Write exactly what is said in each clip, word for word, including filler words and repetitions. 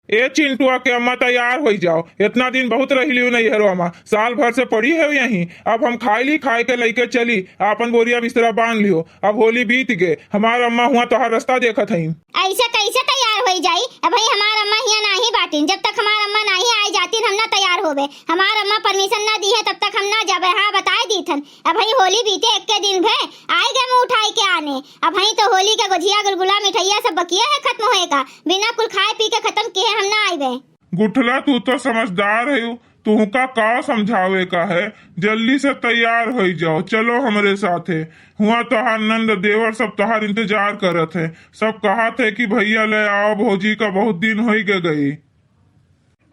ए चिंटुआ के अम्मा, तैयार होई जाओ, इतना दिन बहुत रह लियो नैहरवा मा, साल भर से पड़ी है यहीं। अब हम खाई ली, खाए के लइके चली, आपन बोरिया बिस्तरा बांध लियो। अब होली बीत गए, हमार अम्मा हुआ तोहार रास्ता देखत हईन। ऐसे कैसे तैयार होई जाई? अब भाई हमार अम्मा हिया नाही बाटिन, जब तक हमार अम्मा नाही आई जातिन हम ना तैयार होबे। हमार अम्मा परमिशन ना दी है तब तक हम ना जाबे। हाँ, बताए दीथन, अब भाई होली बीते एक्के दिन भे आई गए मुँह उठाई के आने। अब भाई तो होली के गोझिया गुलगुला मिठाइया सब बकिया है खत्म होए का, बिना कुल खाए पी के खत्म किए हम ना आइबे। गुठला, तू तो समझदार है, तुहका का समझावे का है, जल्दी से तैयार होई जाओ, चलो हमरे साथे। हुआ तोहार नंद देवर सब तोहार इंतजार करत है, सब कहत है कि भैया ले आओ भौजी का, बहुत दिन होई गे गई।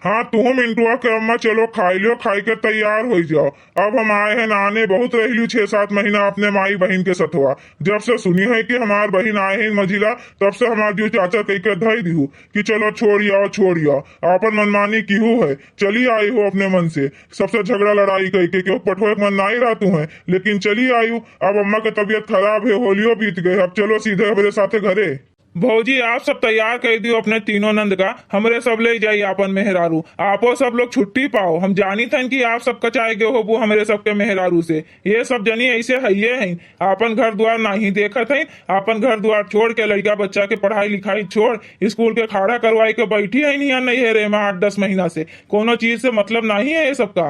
हाँ, तू मिंटुआ के अम्मा चलो खाई लियो, खाई के तैयार होई जाओ। अब हम आए हैं नाने, बहुत रह लियो छह सात महीना अपने माई बहिन के सथवा। जब से सुनी है कि हमार बहिन आए हैं मझिला, तब से हमार दियो चाचा कह के धई दिहू कि चलो छोड़ आओ, छोड़ आओ। आपन मनमानी किहू है, चली आई हो अपने मन से। सबसे झगड़ा लड़ाई कह के केहू पठवे के मन नाई रहतू है, लेकिन चली आई हो। अब अम्मा के तबीयत खराब है, होलियो बीत गए, अब चलो सीधे हमरे साथे घरे। भौजी, आप सब तैयार कर दियो अपने तीनों नंद का, हमरे सब ले जाई आपन मेहरारू। आपो सब लोग छुट्टी पाओ, हम जानी थन कि आप सब कचाए गए होबू हमरे सबके मेहरारू से। ये सब जनी ऐसे हइये हैं, आपन घर द्वार नाही देखत हैं, आपन घर द्वार छोड़ के लड़का बच्चा के पढ़ाई लिखाई छोड़, स्कूल के खाड़ा करवाई के बैठी हैं यहाँ नैहरे मा आठ दस महीना से। कोनो चीज से मतलब नाही है ये सबका।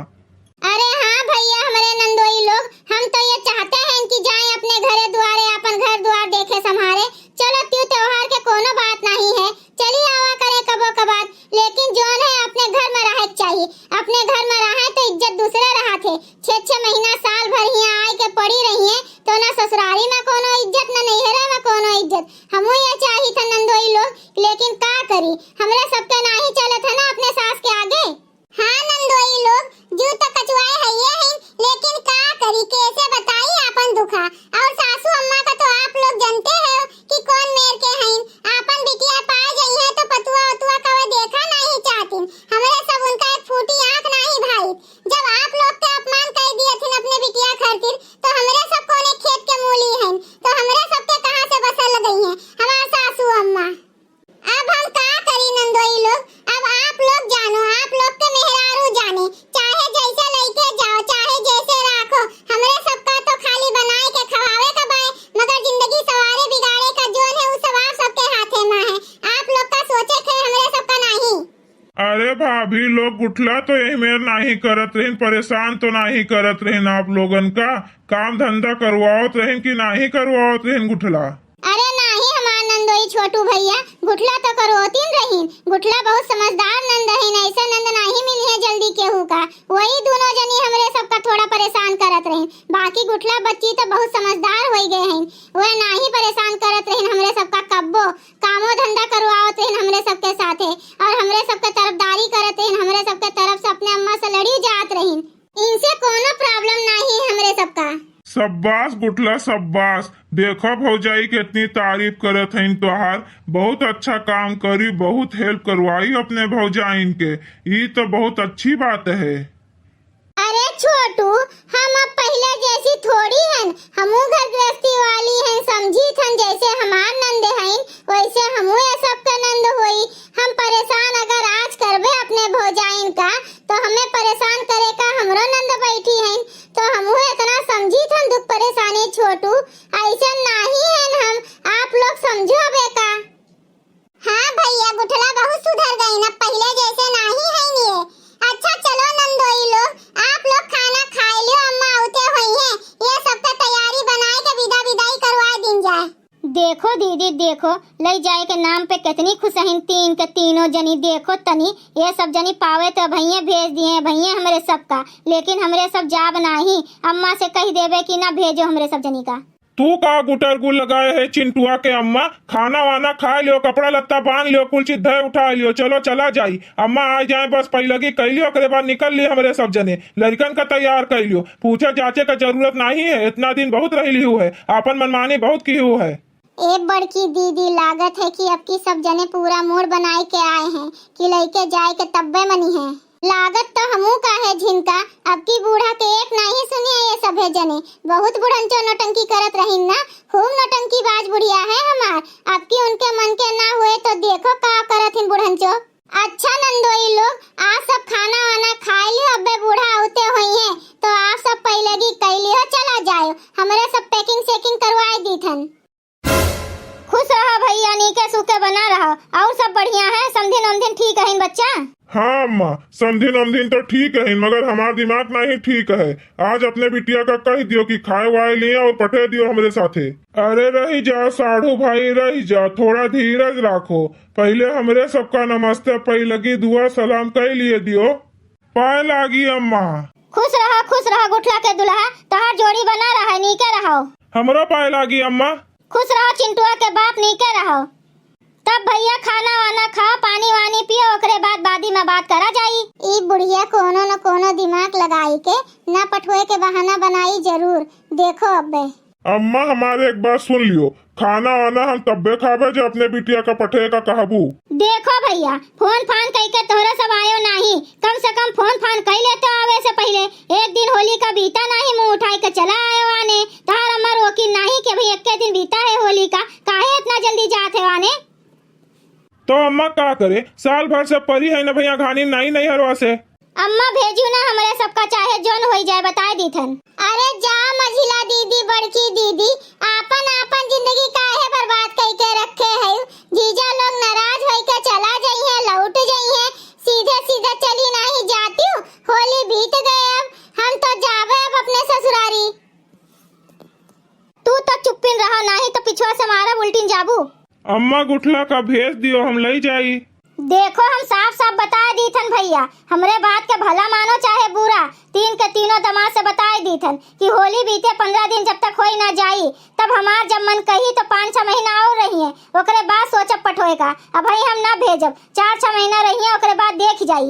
अरे हाँ भैया, हमरे नंदोई लोग, हम तो ये चाहते हैं कि जाएं अपने घरे द्वारे, अपन घर द्वार देखे संभारे। चलो, त्यू त्योहार के कोनो बात नाही है, चली आवा करे कबो कबार, लेकिन जोन है अपने घर में रहे के चाही। अपने घर में रहे तो इज्जत दूसरे रहा थे। छह छह महीना साल भर हियाँ आए के पड़ी रही है, तो ना ससुरारी में कोनो इज्जत, ना नैहरे में कोनो इज्जत। हमू ये चाही था नंदोई लोग, लेकिन का करी, हमरे सबके नाही चलत है ना अपने सास के आगे। हाँ नंदोई लोग, जू तो कचुआए हइये हैं, लेकिन का करी, कैसे बताई आपन दुखा। और सासू अम्मा का तो आप लोग जानते हो कि कौन मेर के हैं। आपन बिटिया पाए जाई है तो पतुआ उतुआ कवे देखा नाही चाहतीन। हमरे सब उनका एक फूटी आँख नाही भाई। जब आप लोग के अपमान कर दिए थे अपने बिटिया खातिर, तो हमरे सब कोने खेत के मूली हैं, तो हमरे सबके कहाँ से बसल गई हैं हमार सासू अम्मा। अब हम का करी नंदोई लोग, अब आप लोग जानो, आप लोग के मेहरारू जाने, चाहे जैसे लइके जाओ, चाहे जैसे राखो, हमरे सबका तो खाली बनाए के खवावे का बाय, मगर जिंदगी सवारे बिगाड़े का जोन है, उ सब आप सबके हाथे में है। आप लोग का सोचे के हमरे सबका नाही। अरे भाभी लोग, गुठला तो यही मेर नाही करत रहिन, परेशान तो नाही करत रहिन आप लोगन का, काम धंधा करवावत रहिन कि नाही करवावत रहिन गुठला? अरे नाही हमार नंदोई छोटू भैया, गुठला तो करवतीन रहीन। गुठला बहुत समझदार नंद हईन, ऐसे नंद नाही मिली है जल्दी केहू का। वही दोनों जनी हमरे सबका थोड़ा परेशान करत रहीन, बाकी गुठला बच्ची तो बहुत समझदार होई गए हईन, वह नाही परेशान करत रहीन हमरे सबका कब्बो। कामो धंधा करवावत रहीन हमरे सबके साथे, और हमरे सबके तरफदारी करत रहीन, हमरे सबके तरफ से अपने अम्मा से लड़ी जात रहीन। इनसे कोनो problem नाही हमरे सबका। शाबाश गुठला, शाबाश। देखो भौजाई कितनी तारीफ करत हईन तोहार, बहुत अच्छा काम करी, बहुत help करवाई अपने भौजाइन के, ई तो बहुत अच्छी बात है। अरे छोटू, हम अब पहिले जैसी थोड़ी हन, हमहू घर गृहस्थी वाली हन, समझी थन, जैसे हमार नंद हईन वैसे हमहू ये सबके नंद होई। हम परेशान अगर आज करबे अपने भौजाइन का, तो हमें परेशान करे का हमरो नंद बैठी हईन, तो हमहू इतना समझी थन दुख परेशानी छोटू, ऐसे नाही हन हम, आप लोग समझो अब एका। हाँ भैया, गुठला बहुत सुधर गईन, अब पहिले जैसे नाही हईन ये। अच्छा चलो नंदोई लोग, आप लोग खाना खाए लियो, अम्मा आवते होई हैं, ये सबका तैयारी बनाए के विदा विदाई करवा दीन जाए। देखो दीदी, देखो, लई जाए के नाम पे कितनी खुश हईन तीन के तीनों जनी। देखो तनी, ये सब जनी पावे तो भैया भेज दिए हैं, भैया हमरे सबका, लेकिन हमरे सब जाब नाही। अम्मा से कह देबे कि ना भेजो हमरे सब जनी का। तू का गुटर गुल लगाए है चिंटुआ के अम्मा? खाना वाना खाए लियो, कपड़ा लत्ता बांध लियो, कुल चीज धय उठा लियो, चलो चला जाई। अम्मा आ जाए बस पैलगी कैलियो, ओकरे बाद निकल ली हमरे सब जने। लड़कन का तैयार कैलियो, पूछे जांचे का जरूरत नाही है, इतना दिन बहुत रह लिहू है, आपन मनमानी बहुत किहू है। ए बड़की दीदी, लागत है कि अब की सब जने पूरा मूड बनाए के आए हैं कि लइके जाए के तब्बे मनी है। लागत तो हमू का है झिनका, अब की बूढ़ा के एक नाही सुनिए ये सभे जने। बहुत बुढ़ंचो नौटंकी करत रहीन ना, खूब नौटंकी बाज बुढ़िया है हमार। अब की उनके मन के ना हुए तो देखो का करत हिन बुढ़ंचो। अच्छा नंदोई लोग, आप सब खाना वाना खाइ लियो, अब्बे बूढ़ा अउते होइहैं, तो आप सब पैलगी कइ लियो, चला जायो, हमरे सब packing sacking करवाइ दीथन। खुश रहा भइया, नीके सूखे बना रहा। अउर सब बढ़िया है, समधिन वमधिन ठीक हइन बच्चा? हाँ अम्मा, समधिन वमधिन तो ठीक हइन, मगर हमार दिमाग नाहीं ठीक है। आज अपने बिटिया का कहि दियो कि खाए वाए लिहे अउर पठे दियो हमरे साथे। अरे रहि जा साढ़ू भाई, रहि जा, थोड़ा धीरज राखो। पहिले हमरे सबका नमस्ते, पैलगी, दुआ सलाम कइ लिए दियो। पाए लागी अम्मा। खुश रहा, खुश रहा गुठला के दुल्हा, तोहार जोड़ी बना रहा, नीके रहो। हमरो पाए लागी अम्मा। खुश रहो चिंटुआ के बाप, नीके रहो। तब भइया खाना वाना खाओ, पानी वानी पियो, ओकरे बाद बादी में बात करा जाई। ई बुढ़िया कोनो न कोनो दिमाग लगाई के ना पठोए के बहाना बनाई जरूर। देखो अब्बे। अम्मा हमारे एक बात सुन लियो, खाना वाना हम तब्बे खाबे जब अपने बिटिया का पठे का कहबू। देखो भइया, फोन फान कइ के तोहरा सब आयो नाहीं, कम से कम फोन फान कइ लेते आवे से पहिले। एक दिन होली का बीता नाहीं, मुँह उठाइ के चला आयो आने। तोहार अम्मा रोकी नाहीं कि भाई एक्के दिन बीता है होली का, काहे इतना जल्दी जात है आने? तो अम्मा का करे, साल भर से परी है ना भइया घानी नाहीं नैहरवा से। अम्मा भेजू ना हमरे सबका, चाहे जौन होई जाए, बताए दीथन। अरे जा मझिला दीदी, बड़की दीदी, आपन आपन जिंदगी काहे बर्बाद कइ के रखे है? जीजा लोग नाराज होई के चला जइहैं, लौट जइहैं, सीधे सीधे चली नाहीं जातिउ। होली बीत गए, अब हम तो जाबे अब अपने ससुरारी। तू तो चुप्पिन रहो, नाहीं तो पिछुआ से मारब उल्टिन जाबू। अम्मा गुठला का भेज दियो, हम लई जाई। देखो हम साफ साफ बताए दीथन भइया, हमरे बात के भला मानो चाहे बुरा, तीन के तीनों दमाद से बताए दीथन कि होली बीते पन्द्रह दिन जब तक होई ना जाई, तब हमार जब मन कही तो पाँच छह महीना अउर रहिहैं, ओकरे बाद सोचब पठोए का। अबहीं हम ना भेजब, चार छह महीना रहिहैं, ओकरे बाद देखि जाई।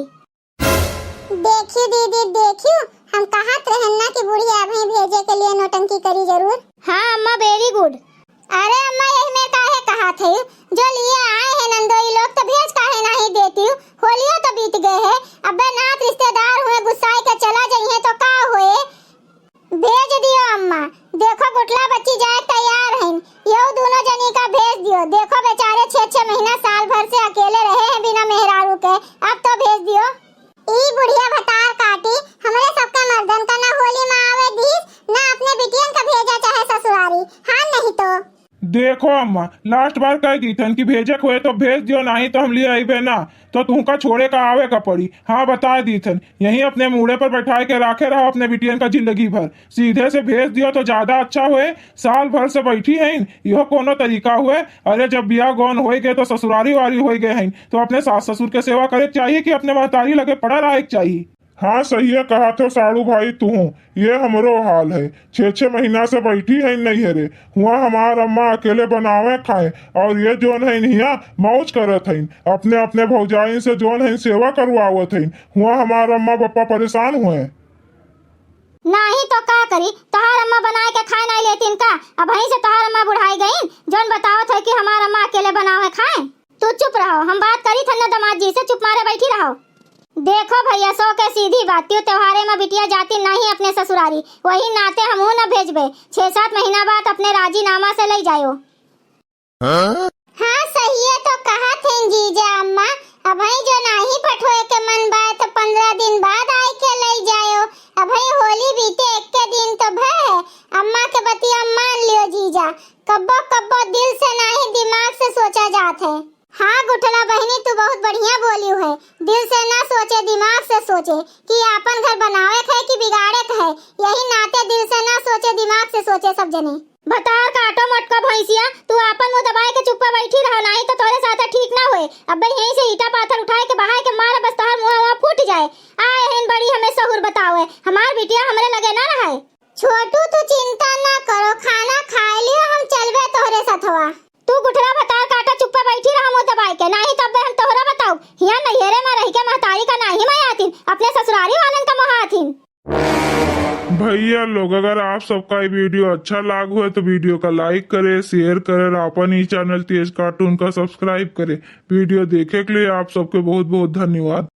देखियो दीदी, देखियो, हम कहत रहन ना कि बुढ़िया अबहीं भेजे के लिए नौटंकी करी जरूर। हाँ अम्मा, very good। अरे अम्मा, यही में काहे कहत है, जो लिए आए हैं नंदोई लोग, तो भेज काहे नाहीं देतिउ? होलियो तो बीत गए है, अबे नात रिश्तेदार हुए गुस्साए के चला जइहैं तो का होए? भेज दियो अम्मा, देखो गुठला बच्ची जाए तैयार हइन, यहू दोनों जनी का भेज दियो। देखो बेचारे छह छह महीना साल भर से अकेले रहे हैं बिना मेहरारू के, अब तो भेज दियो। ई बुढ़िया भतार काटी, हमरे सबके मर्दन का ना होली में आवे दीस, ना अपने बिटियन का भेजा चाहे ससुरारी। हाँ नहीं तो। देखो अम्मा, last बार कह दीथन कि भेजे के होए तो भेज दियो, नाहीं तो हम लिए अइबे ना, तो तुहका छोड़े का आवे का पड़ी। हाँ, बताए दीथन, यहीं अपने मूड़े पर बैठाए के राखे रहो अपने बिटियन का जिंदगी भर। सीधे से भेज दियो तो ज्यादा अच्छा होए। साल भर से बैठी हइन, इहो कोनो तरीका हुए? अरे, जब बियाह गौन होई गए तो ससुरारी वारी होई गए हइन, तो अपने सास ससुर के सेवा करे के चाहिए कि अपने महतारी लगे पड़ा रहे के चाहिए? हाँ, सहिए कहत हो साड़ू भाई तुहूँ, ये हमरो हाल है। छह छह महीना से बैठी हइन नैहरे, हुआँ हमार अम्मा अकेले बनावे खाए, और ये जोन हइन हियाँ मौज करत हइन, अपने अपने भौजाइन से जोन हइन सेवा करवावत हइन। हुआँ हमार अम्मा बप्पा परेशान हुए। नाहीं तो का करी, तोहार अम्मा बनाए के खाए नाहीं लेतिन का? अबहीं से तोहार अम्मा बुढ़ाई गईन, जौन बतावत है कि हमार अम्मा अकेले बनावे खाए। तू चुप रहो, हम बात करी थन ना दमाद जी से, चुप मारे बैठी रहो। देखो भइया, सौ के सीधी बात, त्यू त्योहारे में बिटिया जाती नाहीं अपने ससुरारी, वही नाते हमहू न भेजबे। छह सात महीना बाद अपने राजीनामा से लई जायो। हाँ, सहिए तो कहत हैं जीजा अम्मा, अबहीं जो नाहीं पठोए के मन बाय तो पन्द्रह दिन बाद आए के लई जायो। अबहीं होली बीते एक्के दिन तो भय है, अम्मा के बतिया मान लियो जीजा। कब्बो कब्बो दिल से नाहीं दिमाग से सोचा जात है। हाँ गुठला बहिनी, तू बहुत बढ़िया बोलियो है, दिल से ना सोचे दिमाग से सोचे कि आपन घर बनावे के है कि बिगाड़े के है, यही नाते दिल से ना सोचे दिमाग से सोचे सब जने। भतार काटो मोटका भैंसिया, तू आपन मुंह दबाए के चुप्पा बैठी रहो, नाहीं तो तोरे साथे ठीक ना होए। अबे यहीं से ईटा पाथर उठाए के बहाए के मारा, बस तोहार मुंह वहाँ फूट जाए। आए हइन बड़ी हमें सहूर बतावे, हमार बिटिया हमरे लगे ना रहे। छोटू तू चिंता ना करो, खाना खाए लियो, हम चलबे तोहरे सथवा। तू गुठला भतार काटा चुप्पा बैठी रहो मुंह दबाए के, नाहीं तो अबे हम तोहरा बताऊ, हियां नैहरे में रह के महतारी का नाहीं मया आतीन, अपने ससुरारी वालन का मोहा आतीन। भइया लोग, अगर आप सबका ये video अच्छा लाग हुए तो video का like करे, share करे और अपन ही channel तेज cartoon का subscribe करे। Video देखे के लिए आप सबके बहुत बहुत धन्यवाद।